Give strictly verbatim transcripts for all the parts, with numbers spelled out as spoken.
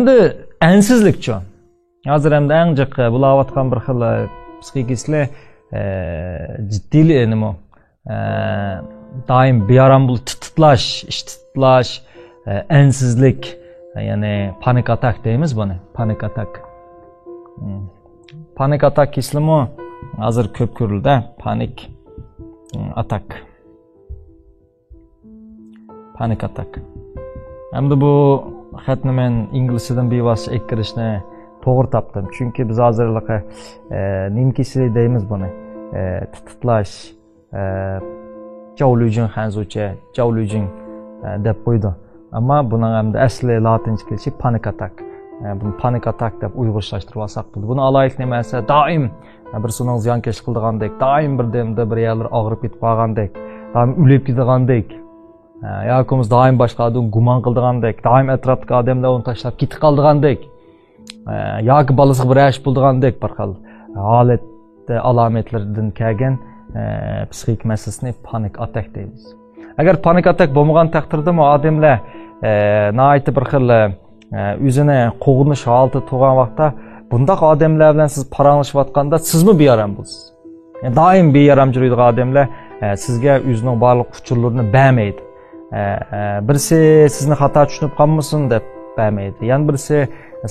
ئەمدى ئەنسىزلىكچۇ؟ ھازىر ئەمدى ئەڭ جىق بولاۋاتقان بىر خىل، ئە، پسىخىك كېسىلى، ئە، جىددىيلىك، نېمە، ئە، دائىم بىئارام بول-، تىت-، تىتلاش، ئىچ تىتلاش، ئە، ئەنسىزلىك، يەنى پانىك ئاتاك دەيمىز بۇنى، پانىك ئاتاك. ھم. پانىك ئاتاك كېسىلىمۇ ھازىر كۆپ كۆرۈلدى، پانىك، ھم، ئاتاك. پانىك ئاتاك. ئەمدى بۇ خەتنى مەن ئىنگلىزچىدىن بىۋاسىتە ئەكىرىشنى توغرا تاپتىم. چۈنكى بىز ھازىر ھېلىقى، ئە، نېمە كېسىلى دەيمىز بۇنى. ئە، تىت-، تىتلاش، ئە، جاۋلۈجۈڭ خەنزۇچە، جاۋلۈجۈڭ، ئە، دەپ قويىدۇ. ئەمما بۇنىڭ ئەمدى ئەسلى لاتىنچە كېلىشى پانىك ئاتاك. ئە، بۇنى پانىك ئاتاك دەپ ئۇيغۇرچىلاشتۇرۇۋالساق بولىدۇ. بۇنى ئالايىتى نېمە دېسە، دائىم بىرسىنىڭ زىيانكەشلىك قىلىدىغاندەك، دائىم بىردەمدە بىر يەرلىرى ئاغرىپ كېتىپ قالغاندەك، دائىم ئۆلۈپ كېتىدىغاندەك، ھە، ياكى بولمىسا دائىم باشقا ئادەمگە گۇمان قىلىدىغاندەك، دائىم ئەتراپتىكى ئادەملەر ئۇنى تاشلاپ كېتىپ قالىدىغاندەك، ھە، ياكى بالىسىغا بىر ئىش بولىدىغاندەك بىر خىل ھالەت ئالامەتلىرىدىن كەلگەن، ھە، پسىخىك مەسىلىسىنى پانىك ئاتاك دەيمىز. ئەگەر پانىك ئاتاك بولمىغان تەقدىردىمۇ ئادەملەر، ھە، ناھايىتى بىر خىل، ئە، ئۆزىنى قوغدىنىش ھالىتىدە تۇرغان ۋاقىتتا، بۇنداق ئادەملەر بىلەن سىز پاراڭلىشىۋاتقاندا سىزمۇ بىئارام بولىسىز. يەنى دائىم بىئارام يۈرىدىغان ئادەملەر، ئە، سىزگە ئۆزىنىڭ بارلىق ئۇچۇرلىرىنى بەرمەيدۇ. ئە، ئە، بىرسى سىزنى خاتا چۈشىنىپ قالمىسۇن دەپ بەرمەيدۇ. يەنە بىرسى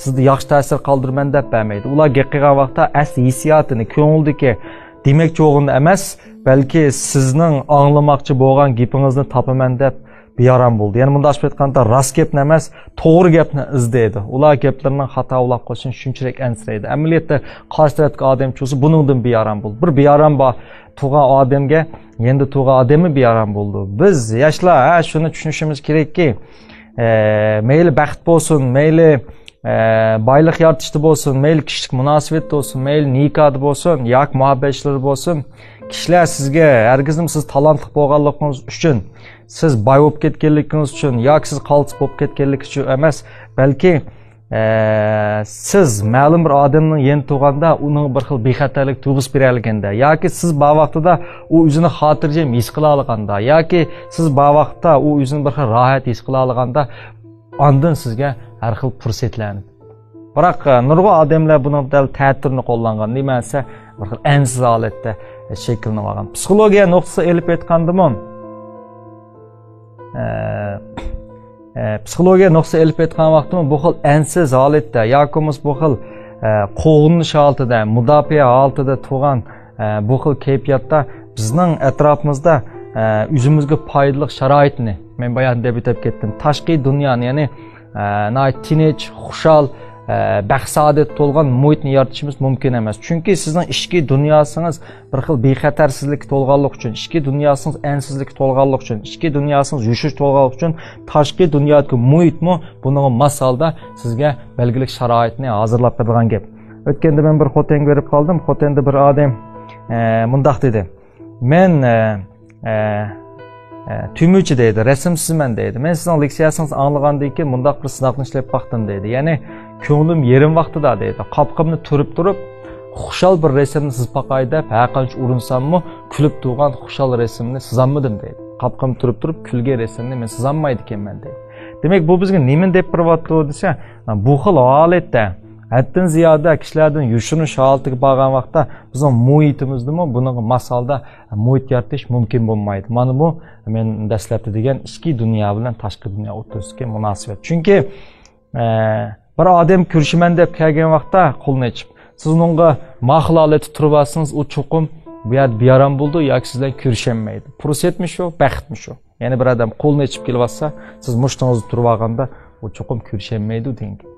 سىزدە ياخشى تەسىر قالدۇرىمەن دەپ بەرمەيدۇ. ئۇلار گەپ قىلغان ۋاقىتتا ئەسلى ھېسسىياتىنى، كۆڭلىدىكى دېمەكچى بولغىنىنى ئەمەس، بەلكى سىزنىڭ ئاڭلىماقچى بولغان گېپىڭىزنى تاپىمەن دەپ بىئارام بولىدۇ. يەنى مۇنداق ئېيتقاندا، راست گەپنى ئەمەس، توغرا گەپنى ئىزدەيدۇ. ئۇلار گەپلىرىنىڭ خاتا بولاپ قېلىشىدىن شۇنچىلىك ئەنسىرەيدۇ. ئەمەلىيەتتە قارشى تەرەپتىكى ئادەم چۈشىسە بۇنىڭدىن بىئارام بولىدۇ. بىر بىئارام بار تۇرغان ئادەمگە يېنىدا تۇرغان ئادەممۇ بىئارام بولىدۇ. بىز ياشلار، ھە، شۇنى چۈشىنىشىمىز كېرەككى، ئە، مەيلى بەخت بولسۇن، مەيلى، ئە، بايلىق يارىتىشتا بولسۇن، مەيلى كىشىلىك مۇناسىۋەتتە بولسۇن، مەيلى نىكاھدا بولسۇن ياكى مۇھەببەت ئىشلىرىدا بولسۇن، كىشىلەر سىزگە ھەرگىزمۇ سىز تالانتلىق بولغانلىقىڭىز ئۈچۈن، سىز باي بولۇپ كەتكەنلىكىڭىز ئۈچۈن ياكى سىز قالتىس بولۇپ كەتكەنلىكى ئۈچۈن ئەمەس، بەلكى، ئە، سىز مەلۇم بىر ئادەمنىڭ يېنىدا تۇرغاندا ئۇنىڭغا بىر خىل بىخەتەرلىك تۇيغۇسى بېرەلىگەندە ياكى سىز بار ۋاقتىدا ئۇ ئۆزىنى خاتىرجەم ھېس قىلالىغاندا ياكى سىز بار ۋاقىتتا ئۇ ئۆزىنى بىر خىل راھەت ھېس قىلالىغاندا ئاندىن سىزگە ھەر خىل پۇرسەتلەرنى. بىراق، ئە، نۇرغۇن ئادەملەر بۇنىڭ دەل تەتۈرىنى قوللانغان، نېمە دېسە، بىر خىل ئەنسىز ھالەتتە شەكىللىنىۋالغان. پسىخولوگىيە نۇقتىسى ئېلىپ ئېيتقاندىمۇ، ئە، ئە، پسىخولوگىيە نۇقتىسى ئېلىپ ئېيتقان ۋاقتىمۇ بۇ خىل ئەنسىز ھالەتتە ياكى بولمىسا بۇ خىل، ئە، قوغدىنىش ھالىتىدە، مۇداپىئە ھالىتىدە تۇرغان، ئە، بۇ خىل كەيپىياتتا بىزنىڭ ئەتراپىمىزدا، ئە، ئۆزىمىزگە پايدىلىق شارائىتنى، مەن بايا دەپ ئۆتۈپ كەتتىم، تاشقى دۇنيانى، يەنى، ئە، ناھايىتى تىنچ، خۇشال، ئە، بەخت-سائادەتكە تولغان مۇھىتنى يارىتىشىمىز مۇمكىن ئەمەس. چۈنكى سىزنىڭ ئىچكى دۇنياسىڭىز بىر خىل بىخەتەرسىزلىككە تولغانلىقى ئۈچۈن، ئىچكى دۇنياسىڭىز ئەنسىزلىككە تولغانلىقى ئۈچۈن، ئىچكى دۇنياسىڭىز يوشۇرۇش تولغانلىقى ئۈچۈن، تاشقى دۇنيادىكى مۇھىتمۇ بۇنىڭغا ماس ھالدا سىزگە بەلگىلىك شارائىتنى ھازىرلاپ بېرىدىغان گەپ. ئۆتكەندە مەن بىر خوتەنگە بېرىپ قالدىم. خوتەندە بىر ئادەم، ئە، مۇنداق دېدى. مەن، ئە، ئە، ئە، تۈمۈچى دەيدۇ، رەسىم سىزىمەن دەيدۇ. مەن سىزنىڭ لېكسىيەسىڭىزنى ئاڭلىغاندىن كېيىن مۇنداق بىر سىناقنى ئىشلەپ باقتىم دەيدۇ. يەنى كۆڭلۈم يېرىم ۋاقتىدا دەيدۇ. قاپىقىمنى تۈرۈپ تۇرۇپ، خۇشال بىر رەسىمنى سىزىپ باقاي دەپ ھەر قانچە ئۇرۇنساممۇ، كۈلۈپ تۇرغان خۇشال رەسىمنى سىزالمىدىم دەيدۇ. قاپىقىمنى تۈرۈپ تۇرۇپ، كۈلگەن رەسىمنى مەن سىزالمايدىكەنمەن دەيدۇ. دېمەك، بۇ بىزگە نېمىنى دەپ بېرىۋاتىدۇ دېسە، بۇ خىل ھالەتتە ھەددىن زىيادە كىشىلەردىن يوشۇرۇنۇش ھالىتىگە بارغان ۋاقىتتا بىزنىڭ مۇھىتىمىزدىمۇ بۇنىڭغا ماس ھالدا مۇھىت يارىتىش مۇمكىن بولمايدۇ. مانا بۇ مەن دەسلەپتە دېگەن ئىچكى دۇنيا بىلەن تاشقى دۇنيا ئوتتۇرىسىدىكى مۇناسىۋەت. چۈنكى، ئە، بىر ئادەم كۆرۈشىمەن دەپ كەلگەن ۋاقىتتا قولىنى ئېچىپ، سىز ئۇنىڭغا ماقۇل ھالەتتە تۇرۇۋالسىڭىز، ئۇ چوقۇم بۇ يەردە بىئارام بولىدۇ ياكى سىز بىلەن كۆرۈشەلمەيدۇ. پۇرسەتمۇ شۇ، بەختمۇ شۇ. يەنە بىر ئادەم قولىنى ئېچىپ كېلىۋاتسا، سىز مۇشتىڭىزدا تۇرۇۋالغاندا ئۇ چوقۇم كۆرۈشەلمەيدۇ دېگەن گەپ.